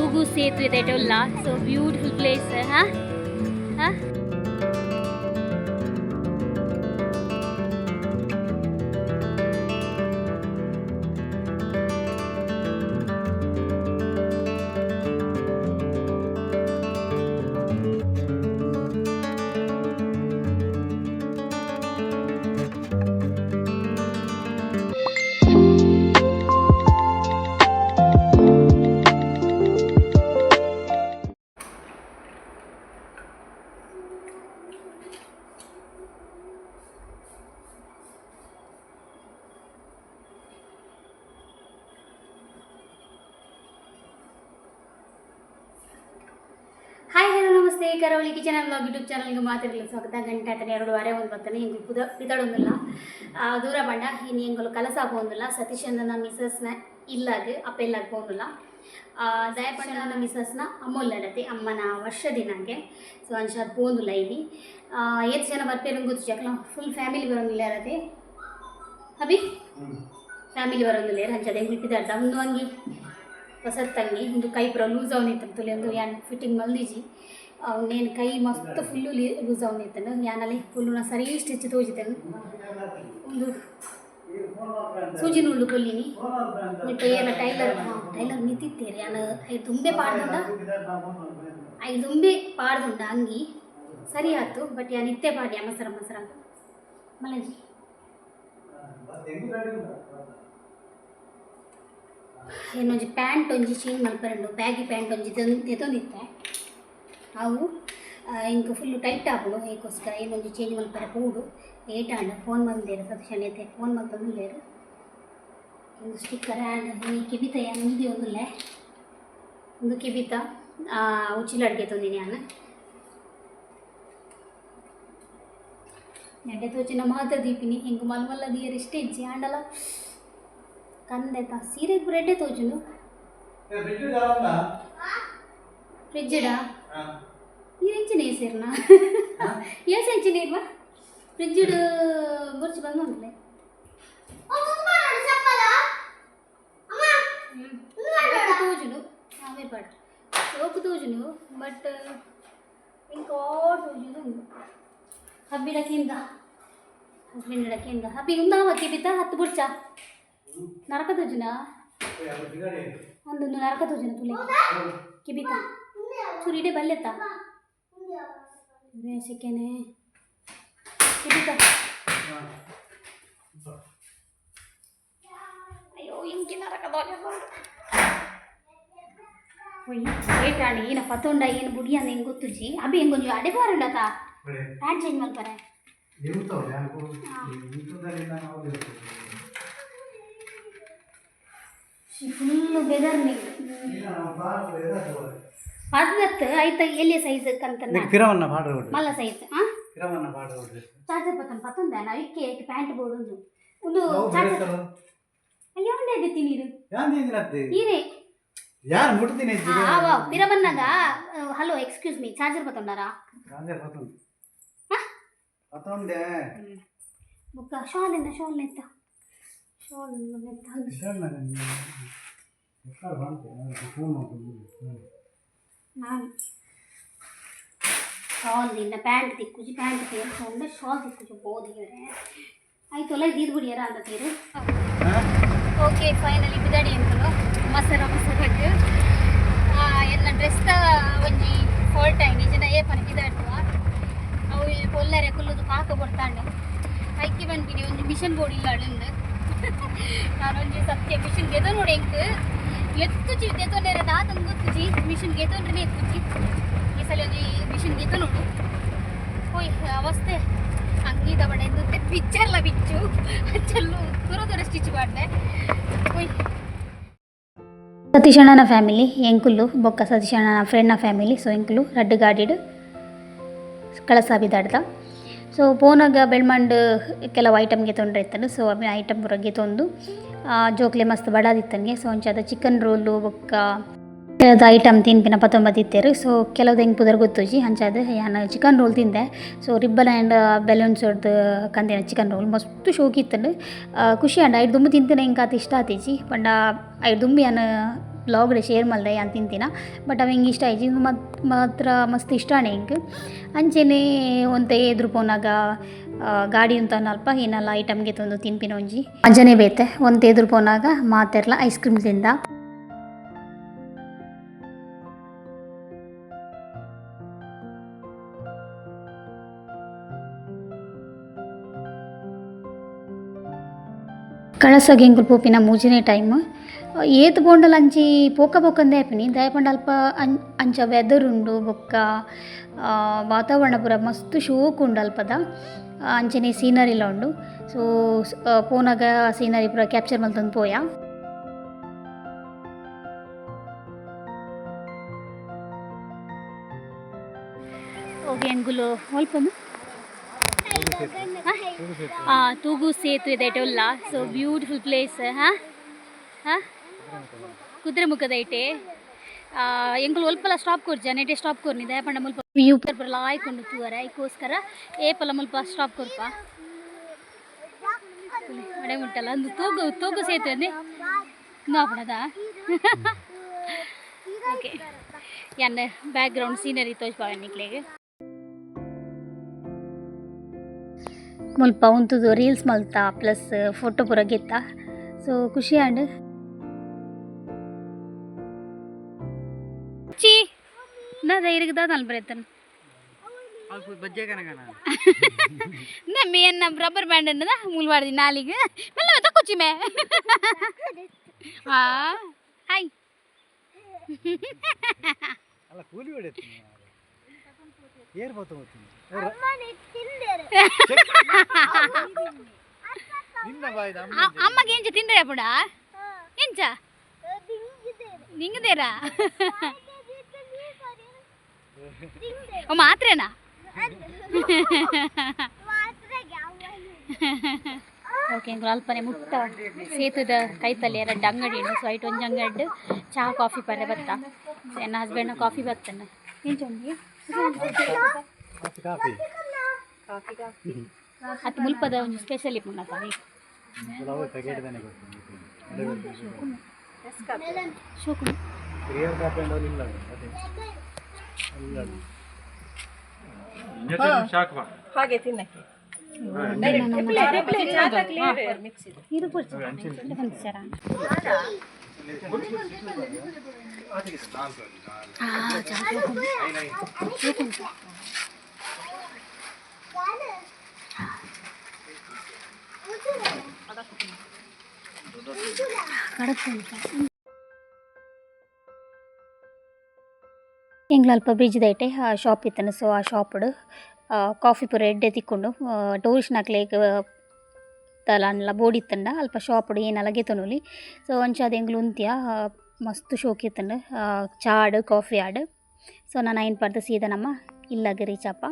ತೂಗು ಸೇತುವೆ ಉಲ್ಲ. So beautiful place. ಹಾಂ ಹಾಂ ಹಾಯ್, ಹಲೋ, ನಮಸ್ತೆ. ಕರಾವಳಿ kitchen vlog YouTube ಚಾನಲ್ಗೆ ಮಾತಿರಲಿ ಸ್ವಾಗತ. ಗಂಟೆ ಆತನ 2:30 ಒಂದು ಬರ್ತಾನೆ. ಎಂಕುಲು ಪುದ ಪಿದಡೊಂದುಲ್ಲ, ದೂರ ಬಂಡ. ಇನ್ನು ಎಂಕುಲು ಕಲಸ ಪೋಂದುಲ್ಲ. ಸತೀಶಣ್ಣನ ಮಿಸಸ್ನ ಇಲ್ಲಾಗ ಅಪ್ಪ ಇಲ್ಲಾಗ ಪೋಂದುಲ್ಲ. ದಯಪಣ್ಣನ ಮಿಸಸ್ನ ಅಮ್ಮೊಲ್ಲಡತೆ ಅಮ್ಮನ ವರ್ಷ ದಿನಕ್ಕೆ. ಸೊ ಅಂಚಾದ್ ಪೋಂದುಲ್ಲ. ಇಲ್ಲಿ ಏತ್ ಜನ ಬರ್ಪೇರು ಗೊತ್ತು. ಅಕ್ಲ ಫುಲ್ ಫ್ಯಾಮಿಲಿ ಬರೋಂಗಿಲ್ಲ ಅರತೆ. ಅಭಿ ಫ್ಯಾಮಿಲಿ ಬರೋಂಗಿಲ್ಲ. ಅಂಚಾದ ಎಂಕುಲು ಪಿದಾಡ್ದ. ಒಂದು ಅಂಗಿ ಹೊಸತ್ತಂಗಿ, ಒಂದು ಕೈ ಪೂರ ಲೂಸ್ ಅವನಿತ್ತು ತುಲೆ. ಒಂದು ಯಾನ್ ಫಿಟ್ಟಿಂಗ್ ಮಲ್ದಿಜಿ. ನೇನು ಕೈ ಮಸ್ತ್ ಫುಲ್ಲು ಲೂಸ್ ಅವನಿತ್ತನು. ಯಾನಲ್ಲಿ ಫುಲ್ಲು ಸರಿ ಸ್ಟಿಚ್ ತೋಜಿತನು. ಒಂದು ಸೂಜಿ ನೂಲು ಕೊಲ್ಲಿನಿ. ಮುಲ್ಪ ಏನ ಟೈಲರ್ ಟೈಲರ್ ಮಿತಿತ್ತೇರಿ. ಯಾನ್ I ತುಂಬೆ ಪಾಡ್ದುಂಡ, I ತುಂಬೆ ಪಾಡ್ದುಂಡ ಅಂಗಿ ಸರಿ ಆತು. ಬಟ್ ಯಾನ್ ಇತ್ತೆ ಪಾಡಿ ಮಸರ ಮಸರ ಮಲಜಿ. ಏನೊಂಜಿ ಪ್ಯಾಂಟ್ ಒಂಜಿ ಚೇಂಜ್ ಮಲ್ಪರಂಡು. ಬ್ಯಾಗಿ ಪ್ಯಾಂಟ್ ಒಂಜಿ ದೆತೊಂದಿತ್ತೆ. ಅವು ಇಂಕ್ ಫುಲ್ ಟೈಟ್ ಆಪುಂಡು. ಐಕೋಸ್ಕರ ಏನೊಂಜಿ ಚೇಂಜ್ ಮಲ್ಪರೆ ಪೋಡು. ಲೇಟ್ ಆಂಡ್. ಫೋನ್ ಮಲ್ದೇರು, ಸತೀಶ್ ಅಣ್ಣೆ ಫೋನ್ ಮಲ್ತೊಂದುಲ್ಲೇರು. ಒಂದು ಸ್ಟಿಕ್ಕರ್ ಆ್ಯಂಡ್ ಈ ಕಿಬಿತ ಯಾನ್ ಮುಂದೆ ಒಂದುಲ್ಲೆ. ಒಂದು ಕಿಬಿತ ಉಚ್ಚಿಲ ಅಡ್ಗೆ ತೊಂದಿನಿ ಯಾನ್. ಎಡ್ಡೆ ತೋಚಿನ ಮಾತ್ರ ದೀಪಿನಿ. ಹಿಂಗೆ ಮಲ್ ಮಲ್ಲ ದೀಯರ್ ಇಷ್ಟ ಇಜ್ಜಿ ಆಂಡಲ ಕಂದೆತ ಸೀರೆ ಪೂರ ಎಡ್ಡೆ ತೋಜುಂಡು. ಫ್ರಿಜ್ಜಿಡ ಈ ಎಂಚಿನ ಸೇರ್ನಾ? ಏಸ್ ಎಂಚಿನ ಇರ್ವಾ ಫ್ರಿಜ್ಜಿಡ್ ಬುರ್ಚಿ ಬಂದು ಉಂಟಲೆ. ತೋಜುಂಡು ಆಮೇ ಪಾಡ್ ಸೋಕು ತೋಜುಂಡು. ಬಟ್ ಇಂಕ ತೋಜುಂಡು ಉಂಡು. ಹಬ್ಬಿಡ ಕೇಂದ, ಹಸ್ಬೆಂಡ್ ಕೇಂದ. ಹಬ್ಬಿ ಉಂದಾವ ಕಿಬಿತ ಹತ್ತು ಬುರ್ಚ ನರಕ ತೋಜುನಾ? ಒಂದೊಂದು ನರಕ ತೋಜುನ ತುಲೆ ಕಿಬಿತ. ಚೂರು ಇಡೆ ಬಲ್ಲೆತ್ತ ಸಿಕ್ಕೇನೆ ಕಿಬಿತ. ಅಯ್ಯೋ, ಇಂಕಿ ನರಕ ಹೋಯ್. ಏಟಾಂಡ್ ಈನ ಪತೊಂಡ ಏನು ಬುಡಿಯಂದ ಹೆಂಗೆ ಗೊತ್ತುಜಿ. ಅಭಿ ಹೆಂಗೊಂಜಿ ಅಡೆ ಬಾರುಂಡತ ಪ್ಯಾಂಟ್ ಚೇಂಜ್ ಮಲ್ಪರೆ. ಫುಲ್ ಬೆದರ್. ಅದತ್ತು ಐತ ಎಲ್ಲಿ ಸೈಜ್ ಕಂತ? ಪಿರವನ್ನ ಪಾಡ್ರ. ಮಲ್ಲ ಸೈಜ್. ಆ ಪಿರವನ್ನ ಪಾಡ್ರ. ಚಾರ್ಜರ್ ಪತ್ತನ್ ಪತ್ತೊಂದ ನಾವು ಇಕ್ಕೆ ಪ್ಯಾಂಟ್ ಬೋರ್ಡ್ ಒಂದು ಒಂದು ಚಾರ್ಜರ್. ಅಯ್ಯೋ, ಒಂದೇ ಆಗತ್ತಿ ನೀರು. ನೀರೇ. ಯಾರು ಮುಟ್ತೀನಿ? ಆ ಪಿರ ಬಂದಾಗ. Hello, excuse me, charger ಪತ್ತೊಂಡಾರಾ? Charger ಪತ್ತೊಂದು ಪತ್ತೊಂದೆ. ಬೊಕ್ಕ ಶಾಲ್ ಎಂದ? ಶಾಲ್ ನೆತ್ತ, ಶಾಲ್ ನೆತ್ತ. ನಾನು ಶಾಲ್ ದಿನ ಪ್ಯಾಂಟ್ ತಿಕ್ಕುಜಿ, ಪ್ಯಾಂಟ್ ತೇರ್ಕೊಂಡು ಶಾಲ್ ತಿಕ್ಕುಜಿ ಬೋದು ಹೇಳಿ ಆಯ್ತು. ಎಲ್ಲ ದೀದ್ ಬಿಡಿಯಾರ ಅಂತ ತೀರು. ಓಕೆ, ಫೈನಲಿ ಬಿದಡಿ ಅಂತಲು ಮಸರ ಮಸರಗ್ ಎಲ್ಲ ಡ್ರೆಸ್ ಒಂಜಿ ಫಾಲ್ಟ್ ಆಯ್ನಿ ಜನ ಏಪನ ಬಿದಾಡ್ತವ. ಅವು ಪೊಲ್ಲರೆ ಕುಲ್ಲುದು ಪಾಕ ಕೊಡ್ತಾಂಡು. ಐಕಿ ಬಂದ್ಬಿಡಿ ಒಂಜಿ ಮಿಷನ್ ಬೋರ್ಡ್ ಇಲ್ಲ ಅಳಿಂದು. ನಾನೊಂಜಿ ಸತ್ಯ ಮಿಷನ್ ಗೆದೊ ನೋಡಿ. ಎಂಕ್ ಎತ್ತುಜಿ ದೆತೊನೇರೆ ದಾತಂದು ಗೊತ್ತುಜಿ. ಮಿಷನ್ ಗೆತೊಂಡ್ರೆ ಎತ್ತುಜಿ. ಈ ಸಲ ಒಂಜಿ ಮಿಷನ್ ಗೆತೊ ನೋಡು. ಹೋಯ್, ಅವಸ್ಥೆ. ಅಂಗಿದ ಬಡ ಎಂದುತ್ತೆ ಪಿಕ್ಚರ್ಲ ಬಿಚ್ಚು ಚೆಲ್ಲು ದೂರ ದೂರ ಸ್ಟಿಚ್ ಮಾಡಿದೆ. ಹೋಯ್. ಸತೀಶಣ್ಣನ ಫ್ಯಾಮಿಲಿ, ಎಂಕುಲು, ಬೊಕ್ಕ ಸತೀಶಣ್ಣನ ಫ್ರೆಂಡ್ನ ಫ್ಯಾಮಿಲಿ. ಸೊ ಎಂಕುಲು ರಡ್ಡ್ ಗಾಡಿಡ್ ಕಳಸ ಬಿದಾಡ್ದ. ಸೊ ಪೋನಾಗ ಬೆಳ್ಮಂಡ್ ಕೆಲವು ಐಟಮ್ಗೆ ತೊಂದರೆ ಇತ್ತನು. ಸೊ ಅವೆ ಐಟಮ್ ಪೂರ ಗೆತೊಂದು ಜೋಕ್ಲೆ ಮಸ್ತ್ ಬಡಾದಿತ್ತನ್ಗೆ. ಸೊ ಅಂಚಾದ ಚಿಕನ್ ರೋಲು ಬೊಕ್ಕ ಐಟಮ್ ತಿನ್ಪಿನ ಪತ್ತೊಂಬತ್ತು. ಸೊ ಕೆಲವ್ದು ಹೆಂಗೆ ಪುದರ್ ಗೊತ್ತುಜಿ. ಅಂಚಾದ ಯಾನ್ ಚಿಕನ್ ರೋಲ್ ತಿಂದೆ. So ribbon and balloons ಹೊಡ್ದು ಕಂದಿನ ಚಿಕನ್ ರೋಲ್ ಮಸ್ತ್ ಶೋಕಿ ಇತ್ತಂಡು. ಖುಷಿ ಆಂಡ್. ಐಟ್ ದುಂಬು ತಿಂತಿನ ಎಂಕ್ ಆತ್ ಇಷ್ಟ ಆತಿಜಿ. ಪಂಡ ಐಟ್ ದುಂಬು ಯಾನ್ ವ್ಲಾಗ್ಡ್ ಶೇರ್ ಮಲ್ದೆ ಯಾನ್ ತಿಂತಿನ ಬಟ್ ಅವು ಎಂಕ್ ಇಷ್ಟ ಆಯ್ಜಿ. ಉಂದು ಮಾತ್ರ ಮಸ್ತ್ ಇಷ್ಟ ಆಂಡ್ ಎಂಕ್. ಅಂಚೆನೆ ಒಂತೆ ಎದುರು ಪೋನಗ ಗಾಡಿ ಉಂತಾನ ಅಲ್ಪ ಏನಾಲ ಐಟಮ್ ಗೆತೊಂದು ತಿನ್ಪಿನ ಒಂಜಿ ಅಂಚನೆ ಬೇತೆ. ಒಂತೆ ಎದುರು ಪೋನಾಗ ಮಾತೆರ್ಲ ಐಸ್ ಕ್ರೀಮ್ ತಿಂದ. ಕಳಸಗ್ ಎಂಕುಲು ಪೋಪಿನ ಮೂಜನೇ ಟೈಮ್. ಏತ್ ಪೋಂಡಲ ಅಂಚಿ ಪೋಕ ಪೋಕಂದೇ ಆಪಿನಿ. ದಾಯೆ ಪಂಡ ಅಲ್ಪ ಅಂಚ ವೆದರ್ ಉಂಡು ಬೊಕ್ಕ ವಾತಾವರಣ ಪೂರ ಮಸ್ತ್ ಶೋಕು ಉಂಡು ಅಲ್ಪದ. ಅಂಚನೆ ಸೀನರಿಲ ಉಂಡು. ಸೊ ಪೋನಗ ಸೀನರಿ ಪೂರ ಕ್ಯಾಪ್ಚರ್ ಮಲ್ತೊಂದು ಪೋಯ. ಓಕೆ, ಎಂಕುಲು ಒಲ್ಪಂದು ತೂಗು ಸೇತುವೆ ದೈಟೆ ಉಲ್ಲ. ಸೊ ಬ್ಯೂಟಿಫುಲ್ ಪ್ಲೇಸ್. ಹಾಂ ಹಾಂ ಕುದುರೆಮುಖದ ಐಟೆ. ಎಂಕುಲು ಒಲ್ಪಲ ಸ್ಟಾಪ್ ಕೊರ್ಜ ನೆಟೆ ಸ್ಟಾಪ್ ಕೊರ್ನಿ. ದಾಯೆ ಪಂಡ ಮುಲ್ಪ ವ್ಯೂ ಪೂರ ಲಾಯ್ಕೊಂಡು ತೂವರೆ. ಐಕೋಸ್ಕರ ಏಪಲ ಮುಲ್ಪ ಸ್ಟಾಪ್ ಕೊರ್ಪ. ಅಡೆ ಮುಟ್ಟಲ್ಲ ಅಂದು ತೂಗು ತೂಗು ಸೇತುವೆ ಅಂದೆ ನಾಪಣದ. ಓಕೆ, ಯಾನ್ ಬ್ಯಾಕ್ ಗ್ರೌಂಡ್ ಸೀನರಿ ತೋಜ್ಪಾವೆ ನಿಕ್ಲೆಗ್. ಮುಲ್ಪ ಉಂತುದು ರೀಲ್ಸ್ ಮಲ್ತ ಪ್ಲಸ್ ಫೋಟೋ ಪೂರ ಗೆತ್ತ. ಸೊ ಖುಷಿ ಆಂಡ್. ಚಿ ನಾ ಇರುಗ್ ದಾದ ಬರೆತನ್ ನಮ್ಮ ಎನ್ನ ರಬ್ಬರ್ ಬ್ಯಾಂಡ್ ಅನ್ನದ ಮೂಲ್ ಬಾರ್ದಿ ನಾಲಿಗೆ ಮೆಲ್ಲ ತಕ್ಕೊಚ್ಚಿ ಮೇ. ಆ ಹಾಯ್. ಅಲ್ಲ, ಕೂಲಿ ಹೊಡೆತೀನಿ ಏರ್ ಬೋತ ಹೋಗ್ತೀನಿ ನಿನ್ನ ಬಾಯ್ದ. ಅಮ್ಮಗೆ ಎಂಚ ತಿಂದ್ರೆ ಪುಡ ಎಂಚ ನಿಂಗದೇರಾ ಓ ಮಾತ್ರೇನಾ? ಓಕೆ, ಎಂಕುಲು ಅಲ್ಪನೆ ಮುಟ್ಟ ಸೇತುದ ಕೈತಲ್ಲಿ ಎರಡು ಅಂಗಡಿ ಉಂಡು. ಸೊ ಐಟ್ ಒಂಜಿ ಅಂಗಡಿ ಚಹಾ ಕಾಫಿ ಪರ್ರೆ ಬತ್ತ. ಸೊ ಎನ್ನ ಹಸ್ಬೆಂಡ್ ಕಾಫಿ ಬತ್ತನ. ಎಂಚ ಉಂಡು? Coffee coffee. ಅತ್ತು ಮುಲ್ಪದ ಒಂಜಿ ಸ್ಪೆಷಲ್ ಇಪ್ಪುಂಡಪ್ಪ. ಪುಲಾವ್ ಪ್ಯಾಕೆಟ್ ತಾನೆ ಕೊಡ್ತೀನಿ. ಶೋಕು. ರಿಯಲ್ ಕಾಫಿ ಅಂಡ್ ಇಲ್ಲ, ಅದೇ ಇಲ್ಲ. ಹಾಗೆ ತಿನ್ನಕ್ಕೆ. ಇದು ಸರ. ಎಂಕ್ಲ ಅಲ್ಪ ಬ್ರಿಡ್ಜ್ ದೈಟೆ ಆ ಶಾಪ್ ಇತ್ತನ. ಸೊ ಆ ಶಾಪ್ಡ್ ಕಾಫಿ ಪೂರ ಎಡ್ಡೆ ತಿಕ್ಕೊಂಡು. ಟೂರಿಸ್ಟ್ನಕ್ಲೆಗ್ ತಲಾನ್ಲ ಬೋಡಿತ್ತಂಡ ಅಲ್ಪ ಶಾಪ್ಡ್ ಏನಾಲ ಗೆತೊನೊಲಿ. ಸೊ ಅಂಚಾದ್ ಎಂಕ್ಲು ಉಂತಿಯ. ಮಸ್ತ್ ಶೋಕು ಇತ್ತುಂಡು ಚಾಡ್ ಕಾಫಿ ಆಡ್. ಸೊ ನನ ಐನ್ ಪರ್ದ್ ಸೀದಾ ನಮ್ಮ ಇಲ್ಲಗ್ ರೀಚ್ ಆಪ.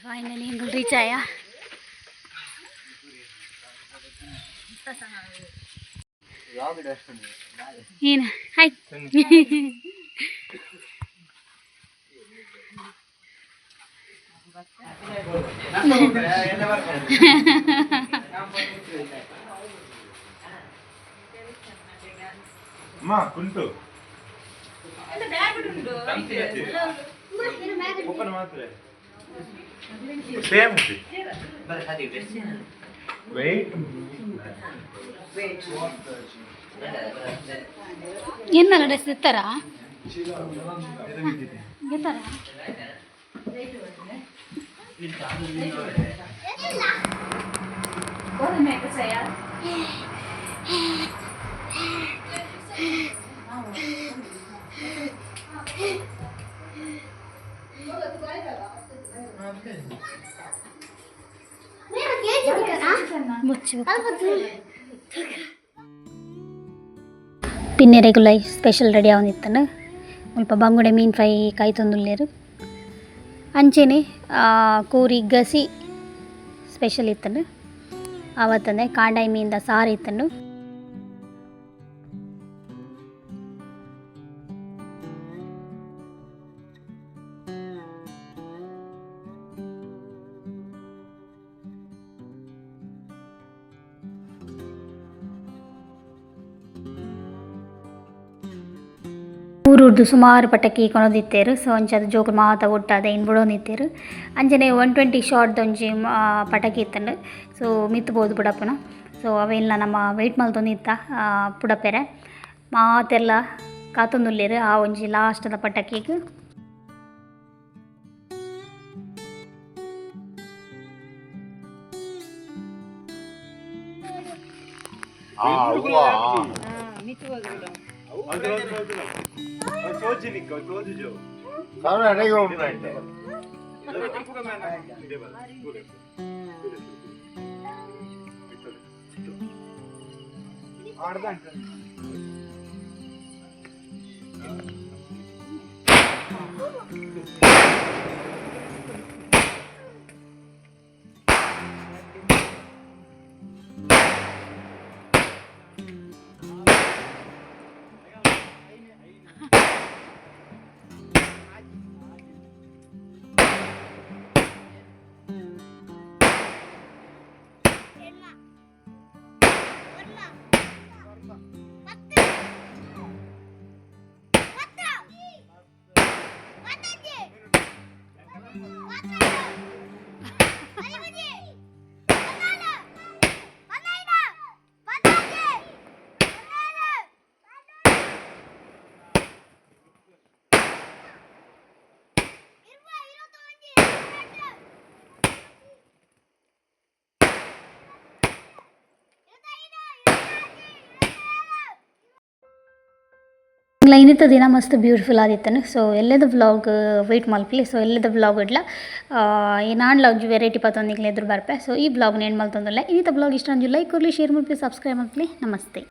ಫೈನಲಿ ಎಂಕುಲು ರೀಚ್ ಆಯ. ಏನು ಹಾಯ್. ಅಮ್ಮ ಕುಂಟು ಓಪನ್ ಮಾತ್ರ ಸೇಮ್ ವೆಯ್ಟ್. ಎನ್ನಲ್ಲ ಡ್ರೆಸ್ ಇತ್ತಾರಾ ಗೆತ್ತಾರಾ? ಮುಚ್ಚು. ಪಿನ್ನೆರೆಗುಲೈ ಸ್ಪೆಷಲ್ ರೆಡಿ ಆವೊಂದಿತ್ತಂಡು. ಮುಲ್ಪ ಬಂಗುಡೆ ಮೀನ್ ಫ್ರೈ ಕಾಯ್ತೊಂದುಲ್ಲೆರ್. ಅಂಚೆನೆ ಕೋರಿ ಗಸಿ ಸ್ಪೆಷಲ್ ಇತ್ತಂಡು. ಆವತ್ತಂದೆ ಕಾಂಡಾಯಿ ಮೀನ್ದ ಸಾರು ಇತ್ತಂಡು. ಊರುರ್ದು ಸುಮಾರು ಪಟಕಿ ಕೊನೊದಿತ್ತೆರ್. ಸೊ ಅಂಚಾದ್ ಜೋಕುಲು ಮಾತ ಒಟ್ಟಾದ್ ಐನ್ ಬುಡೊಂದಿತ್ತೆರ್. ಅಂಚನೆ 120 ಶಾಟ್ ಒಂಜಿ ಪಟಕಿ ಇತ್ತುಂಡು. ಸೊ ಮಿತ್ತ್ ಪೋದು ಪುಡಪುನ. ಸೊ ಅವೆನ್ಲ ನಮ ವೇಟ್ ಮಲ್ತೊಂದಿತ್ತ ಪುಡಪೆರೆ. ಮಾತೆರ್ಲ ಕಾತೊಂದುಲ್ಲೆರ್ ಆ ಒಂಜಿ ಲಾಸ್ಟ್ ದ ಪಟಕಿಗ್. ಇನಿತ ದಿನ ಮಸ್ತ್ ಬ್ಯೂಟಿಫುಲ್ ಆದಿತ್ತನು. ಸೊ ಎಲ್ಲದ ವ್ಲಾಗ್ ವೇಟ್ ಮಲ್ಪುಲೆ. ಸೊ ಎಲ್ಲದ ವ್ಲಾಗ್ ಇಡ್ಲ ಏನಾಂಡ್ಲ ಒಂಜಿ ವೆರೈಟಿ ಪತ್ತೊಂದು ನಿಕ್ಲೆ ಎದುರು ಬರ್ಪೆ. ಸೊ ಈ ವ್ಲಾಗ್ ನೇನ್ ಮಲ್ತೊಂದುಲ್ಲೆ. ಇನಿತ ವ್ಲಾಗ್ ಇಷ್ಟ ಒಂಜಿ ಲೈಕ್ ಕೊರ್ಲಿ, ಶೇರ್ ಮಲ್ಪುಲೆ, ಸಬ್ಸ್ಕ್ರೈಬ್ ಮಲ್ಪುಲೆ. ನಮಸ್ತೆ.